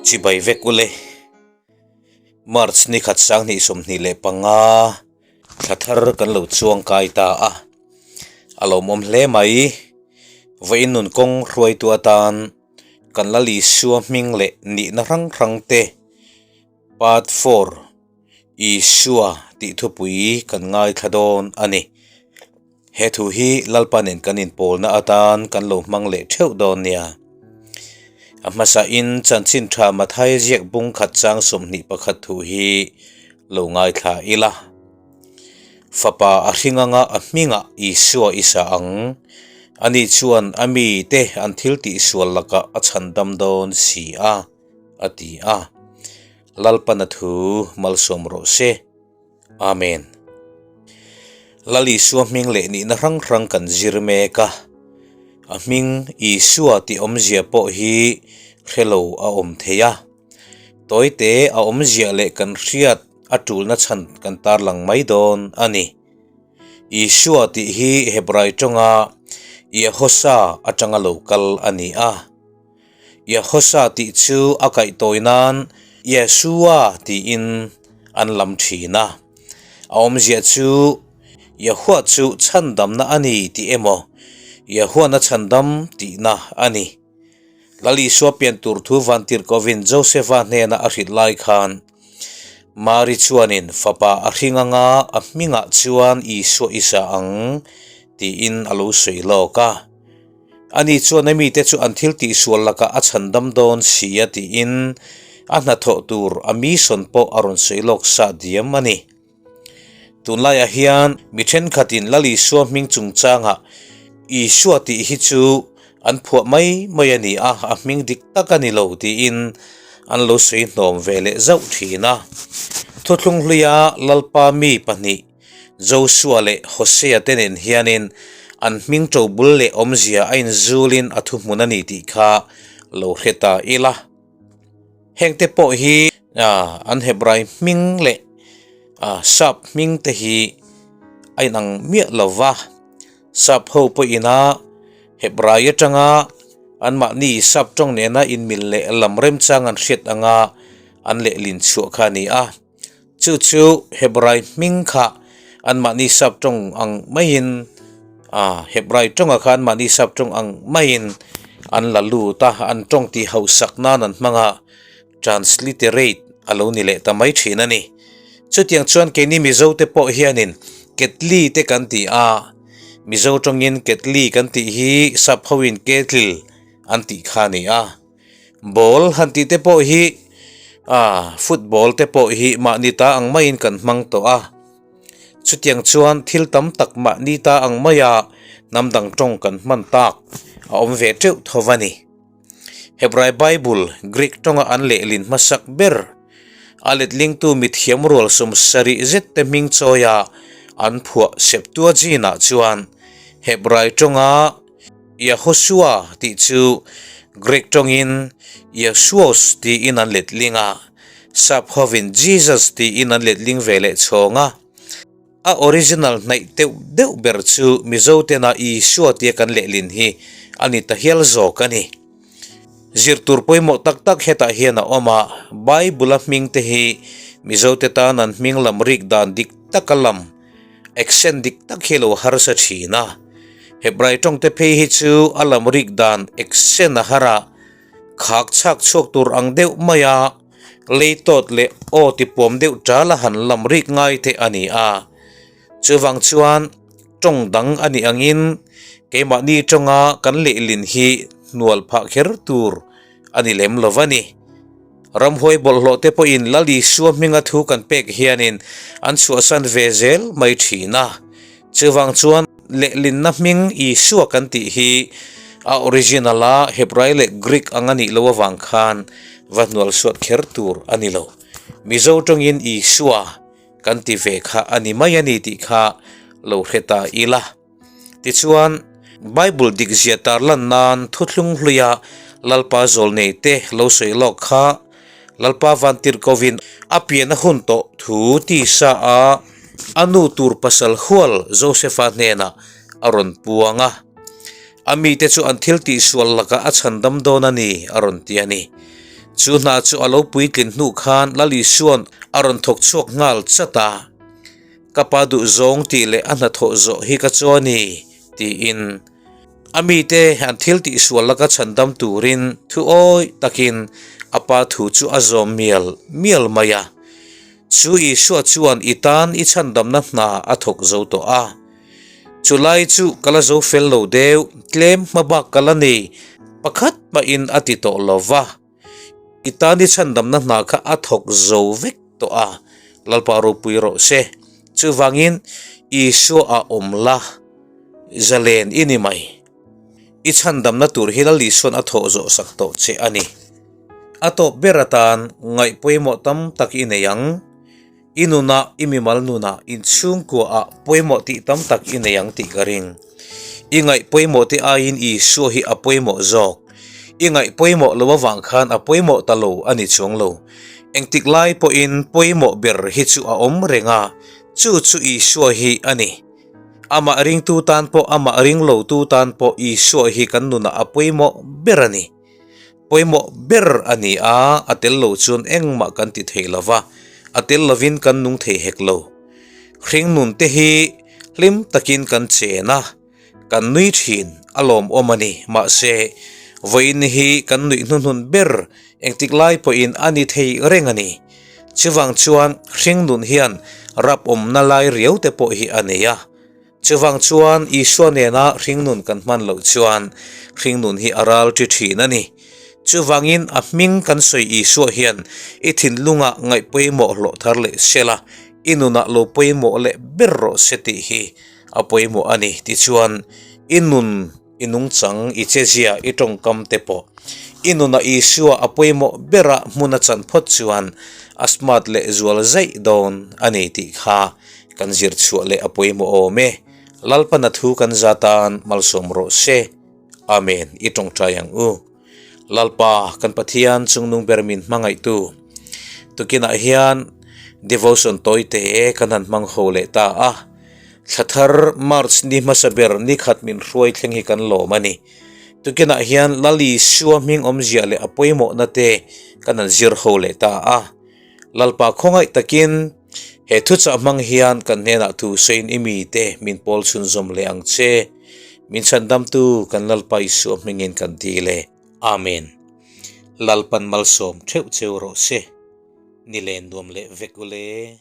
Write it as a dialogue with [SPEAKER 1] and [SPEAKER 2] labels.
[SPEAKER 1] Chibai vek ule. March ni khat 2025 thla thar kan lo chuang kai ta a. A lawmawm hle mai. Vawiin nun kawng hruaitu atan kan la Isua hming leh nihna hrang hrang te Part 4 Isua tih thupui kan ngaithla dawn a ni. He thu hi Lalpa nen kan inpawlna atan kan lo hmang leh theuh dawn nia. A hmasain chanchin tha Mathai ziak bung khat chang 21 thu hi lo ngaithla ila. Fapa a hring anga a hmingah Isua i sa ang. Ani chuan a mite an thil tihsual lakah a chhandam dawn si a, a ti a. Lalpana thu malsawm rawh se. Amen. Lal Isua hming leh nihna hrang hrang kan zir mek a. A hming Isua tih awmzia pawh hi hrelo a awm thei a. Tawite a awmzia leh kan hriat a tulna chhan kan tarlang mai dawn a ni. Isua tih hi Hebrai tawnga Yehosa atanga lo kal a ni a. Yehosa tih chu a kaihtawi nan Yeshua tiin an lam thin a. A awmzia chu Yahua chu chhandamna a ni tih emaw Yahuana chhandam tihna a ni. Lal Isua pian tur thu Vantirhkovin Josefa hnena a hrilh lai khan Mari chuanin fapa a hring anga a hmingah chuan Isua i sa ang tiin a lo sawi lawk a. Ani chuan a mite chu an thil tihsual lakah a chhandam dawn si a tiin a hnathawh tur a mission pawh a rawn sawi lawk sa diam a ni. Tunlaiah hian mi thenkhatin Lal Isua hming chungchangah Isua tih hi chu an phuah mai mai a ni a, a hming dik tak a ni lo tiin an lo sawi hnawm ve leh zauh thin a. Thuthlung hluia Lalpa mi pahnih Joshua leh Hosea te nen hianin an hming to bul leh awmzia a inzulin a thuhmun a ni tih kha lo hre ta ila. Hengte pawh hi an Hebrai hming leh Sap hming te hi a inang miah lo va. Sap ho pawhina Hebrai atanga anmahni Sap tawng nena inmil leh lam remchang an hriat anga an lehlin chhuah kha a ni a. Chu chu Hebrai hming kha anmahni sap tawng ang maiin ah Hebrai tawnga kha anmahni sap tawng ang maiin an la lut a, an tawng tih hausak nan an hmang a, transliterate a lo ni leh ta mai thin a ni. Chutiang chuan keini Mizo te pawh hianin Ketli te kan ti a, Mizo tawngin Ketli kan tih hi sap hoin Ketl an tih kha a ni a. Ball han tih te pawh hi ah football te pawh hi mahni ta ang maiin kan hmang tawh a, chutiang chuan thil tam tak mahni ta ang maia hnam dang tawng kan hman tak a awm ve teuh tho a ni. Hebrai Bible Greek tawnga an lehlin hmasak ber a letlingtu mithiam rual 70 zet te hming chawia an phuah Septuagint ah chuan Hebrai tawnga Yehoshua tih chu Greek tawngin Iesous tiin an letling a, Sap hovin Jesus tiin an letling ve leh chhawng a. A original hnaih deuh deuh ber chu Mizo tena Isua tia kan lehlin hi a ni ta hial zawk a ni. Zir tur pawimawh tak tak hetah hian a awm a, Bible-a hming te hi Mizo te tan an hming lam rik dan dik taka lam Accent dik tak hi lo harsa thin a. Hebrai tawng te phei hi chu a lam rik dan accent a har a, khak chhak chhuak tur ang deuh mai a, lei tawt leh aw ti puam deuh tal a han lam rik ngai te a ni a. Chuvang chuan tawng dang a nih angin keimahni tawnga kan lehlin hi hnual phah kher tur a ni lem lo va ni. Ramhuai bawlhhlawh te pawhin Lal Isua hminga thu kan pek hianin an chhuahsan ve zel mai thin a. Chuvang chuan lehlinna hming Isua kan tih hi a original a Hebrai leh Greek ang a nih loh avang khan va hnual suat kher tur a ni lo. Mizo tawngin Isua kan ti ve kha a ni mai a ni tih kha lo hre ta ila. Tichuan, Bible dikzia tarlan nan thuthlung hluia Lalpa zawlnei te lo sawi lawk kha Lalpa Vantirhkovin a pian a hun tawh thu tisa a a nu tur pasal hual Josefa hnenah a rawn puang a. A mite chu an thil tihsual lakah a chhandam dawn a ni a rawn ti a ni. Chu hna chu a lo puitlin hnu khan Lal Isua'n a rawn thawk chhuak nghal chat a, Ka pa duhzawng tih leh a hnathawh zawh hi ka chuan i, tiin a mite an thil tihsual laka chhandam turin thu awi takin a pa thu chu a zawm mial mial mai a. Chu Isua chuan i tan i chhandamna hna a thawk zo tawh a. Chu lai chu ka la zo fel lo deuh, tlem hma bak ka la nei, pakhat mahin a ti tawh lo va. I tan i chhandamna hna kha a thawk zo vek tawh a, Lalpa ropui rawh se. Chuvangin Isua a awm la, zalen i ni mai. I chhandamna tur hi Lal Isua'n a thawh zawh sak tawh che a ni. A tawp ber atan ngaih pawimawh tam tak i nei ang. I nunah, i mimal nunah, inchhungkuaah pawimawh tih tam tak i nei ang tih ka ring. I ngaih pawimawh te aiin Isua hi a pawimawh zawk. I ngaih pawimawh lo avang khan a pawimawh ta lo a ni chuang lo. Engtik lai pawhin pawimawh ber hi chu a awm reng a, chu chu Isua hi a ni. Amah ringtu tan pawh amah ringlotu tan pawh Isua hi kan nunah a pawimawh ber a ni. Pawimawh ber a ni a, a tel lo chuan engmah kan ti thei lo va, a tel lovin kan nung thei hek lo. Hringnun te hi hlim takin kan chen a, kan nui thin a lawmawm a ni. Mahse, vawiin hi kan nuih hnuhnun ber engtik lai pawhin a ni thei reng a ni. Chuvang chuan hringnun hian rap awmna lai riau te pawh hi a nei a. Chuvang chuan Isua nena hringnun kan hman loh chuan hringnun hi a ral ṭi ṭhin a ni. Chuvangin a hming kan sawi Isua hian i thinlungah ngaih pawimawh hlawh thar leh sela, i nunah lo pawimawh leh ber rawh se tih hi a pawimawh a ni. Tichuan, i nun, i nungchang, i chezia, i tawngkam te pawh i nunah Isua a pawimawh bera hmun a chan phawt chuan a smart leh zual zaih dawn a ni tih kha Kan zir chhuah leh a pawimawh awm e. Lalpana thu kan za tan malsawm rawh se. Amen. I tawngtai ang u. Lalpa, kan Pathian chungnung ber min hmangaihtu. Tukinah hian devotion tawi te kan han hmang ho leh ta a. Thla thar March ni hmasa ber ni khat min hruai thleng hi kan lawm a ni. Tukinah hian Lal Isua hming awmzia leh a pawimawhna te kan han zir ho leh ta a. Lalpa khawngaih takin he thuchah hmang hian kan hnenah thu sawiin i mite min pawl chhunzawm leh ang che. Min chhandamtu kan Lalpa Isua hmingin kan ti le. Amen. Lalpan malsawm theuh cheu rawh se. Ni len nuam leh vek ule.